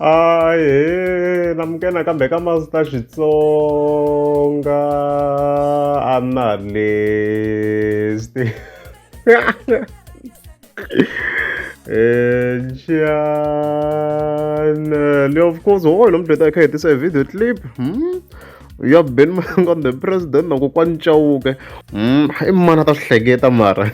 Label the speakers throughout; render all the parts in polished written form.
Speaker 1: Ahee namukela nakambe ka Master Xitsonga Analyst channel of course hoyi lomu hi kha hi tisa hi video clip ya Ben Mayengani the president na kokwani Chauke i mani a ta swi hleketa mara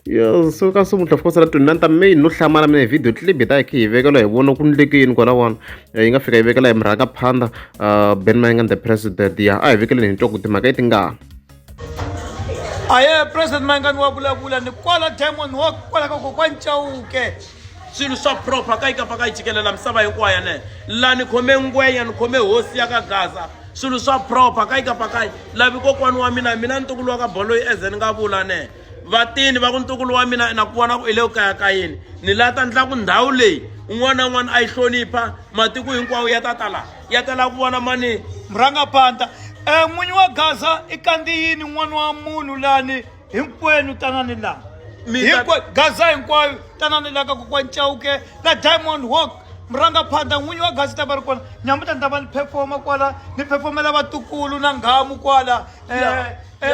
Speaker 1: ya so ka simuntlha of course ra 29 ta May no hlamala mina hi video clip hi ta hi kha hi vekela hi vona ku ndleke yini kwalawani yi nga fika yi vekela hi murhangaphandha Ben Mayengani the president ya a hi vekeleni hi twa ku timhaka i tingani.
Speaker 2: Aye president Mayengani wa vulavula ni kwala Diamond Walk kwala ka kokwani Chauke.
Speaker 3: Swilo swa proper ka yi kapa ka yi tshikelela misava hinkwayo ne la ni khome ngwenya ni khome hosi ya ka Gaza swilo swa proper ka yi kapa ka yi lavi kokwani wa mina mina ntukulu wa ka boloyi eze ni nga vula ne vatini va ku ntukulu wa mina na ku vona ku i le ku kayakayeni ni la ta ndla ku ndhawu leyi un'wana na un'wana a yi hlonipha matiko hinkwawo ya ta ta la ya tala ku vona mani
Speaker 2: murhangaphandla um n'winyi wa Gaza i kandziyini n'wana wa munhu lani hinkwenu tanani laha Gaza hinkwayo tanani laha ka kokwani Chauke la Diamond Walk murhangaphandla n'winyi wa Gaza ta va ri kona nyamuntlha ni ta va ni performa kwala ni performela vatukulu na nghamu kwala um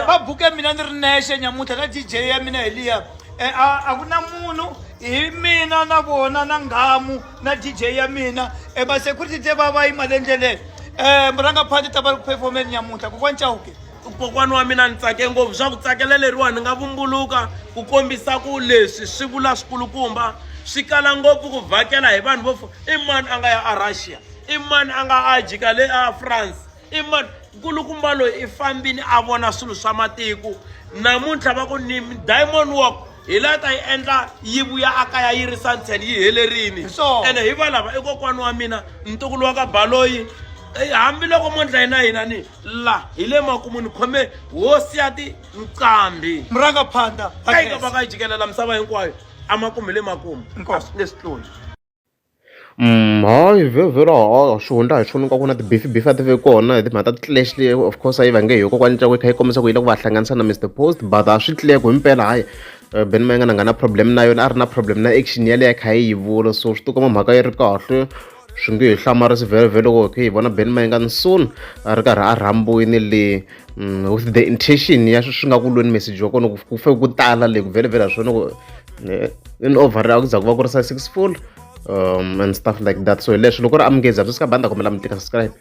Speaker 2: va buke mina ni ri nexe nyamuntlha na DJ ya mina hi liya a ku na munhu hi mina na vona na nghamu na DJ ya mina e va security te va va yima le ndleleni um murhangaphandle ta va ri ku performeni nyamuntlha kokwani Chauke.
Speaker 3: Kokwani wa mina ni tsake ngopfu swa ku tsakela leriwani ni nga vumbuluka ku kombisa ku leswi swi vula swikulukumba swi kala ngopfu ku vhakela hi vanhu vo i mani a nga ya a Russia i mani a nga a jika le a France i mani nkulukumba loyi i fambini a vona swilo swa matiko namuntlha va ku ni Diamond Walk hi la ta yi endla yi vuya a kaya yi ri Sandton yi helerini ene hi valava i kokwani wa mina ntukulu wa ka Baloyi hambiloko mo ndla hina hina ni la hi le makumu ni khome hosi ya tinqambi
Speaker 2: murhangaphandla
Speaker 3: ka yi ka va ka yi jikelela misava hinkwayo a makumu hi le makumu a swi nge swi tluli.
Speaker 1: Hayi vhevhela ha xihundla hi xona ku na ti-beef beef a ti ve kona hi timhaka ta ti-clash leyi of course a yi vange hi kokwani Chauke yi kha yi kombisa ku yi lava ku va hlanganisa na Mister Post but a swi clear ku himpela hayi Benny Mayengani a nga na problem na yona a ri na problem na action yaleyo a kha yi vula so swi tikomba mhaka yi ri kahle swi nge he hlamarisi vhele loko hi kha hi vona Benny Mayengani soon a ri karhi a rhambiwile le with the intention ya swi nga ku lweni message wa kona ku fe ku tala le ku vhele vhele ha swona ku in over a ku za ku va ku ri successful and stuff like that so hi leswi loko ri amukeza byi swi ka banda kombela mi tika subscribe.